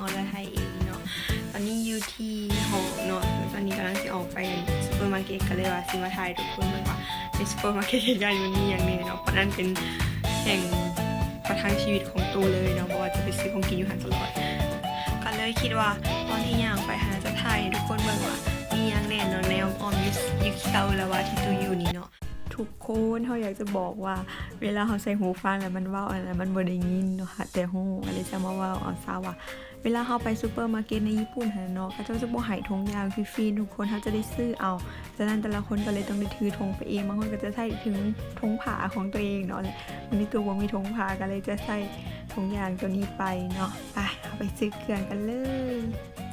ອອເດີໃຫ້ເອງເນາະ. ຕອນນີ້ຢູ່ທີ່ຫ້ອງເນາະ ແລ້ວຕອນນີ້ກຳລັງຊິອອກໄປຊຸບເປີມາເກັດ ກໍເລີຍວ່າຊິມາຖ່າຍໃຫ້ທຸກຄົນເບິ່ງວ່າໃນຊຸບເປີມາເກັດໃກ້ໆນີ້ມັນມີຫຍັງແດ່ເນາະ ເພາະນັ້ນເປັນແຫ່ງປະທັງຊີວິດຂອງໂຕເລີຍເນາະ ເພາະວ່າຈະໄປຊື້ຂອງກິນຢູ່ຫັ້ນຕະຫຼອດ ກໍເລີຍຄິດວ່າຕອນທີ່ຍ່າງໄປຫັ້ນຈະຖ່າຍໃຫ້ທຸກຄົນເບິ່ງວ່າມີຫຍັງແດ່ເນາະ ໃນອ້ອມໆຢູ່ ຢູ່ເຊົາລະວ່າທີ່ໂຕຢູ່ນີ້ເນາະ. ທຸກຄົນ ເຮົາຢາກຈະບອກວ່າ ເວລາເຮົາໃສ່ຫູຟັງແລ້ວມັນເວົ້າອັນນັ້ນ ມັນບໍ່ໄດ້ຍິນເນາະ ຫາແຕ່ຮູ້ ກໍເລີຍຈະມາເວົ້າເອົາຊະວ່າ ເວລາເຮົາໄປຊຸບເປີມາເກັດໃນຍີ່ປຸ່ນຫັ້ນເນາະ ເຂົາເຈົ້າຈະບໍ່ໃຫ້ຖົງຢາງຟຣີໆ ທຸກຄົນ ເຮົາຈະໄດ້ຊື້ເອົາ. ສະນັ້ນແຕ່ລະຄົນກໍເລີຍຕ້ອງໄດ້ຖືຖົງໄປເອງ ບາງຄົນກໍຈະໃຊ້ເຖິງຖົງຜ້າຂອງຕົວເອງເນາະ ແລະ ບາງທີໂຕບໍ່ມີຖົງຜ້າ ກໍເລີຍຈະໃຊ້ຖົງຢາງໂຕນີ້ໄປເນາະ. ໄປ ເຮົາໄປຊື້ເຄື່ອງກັນເລີຍ.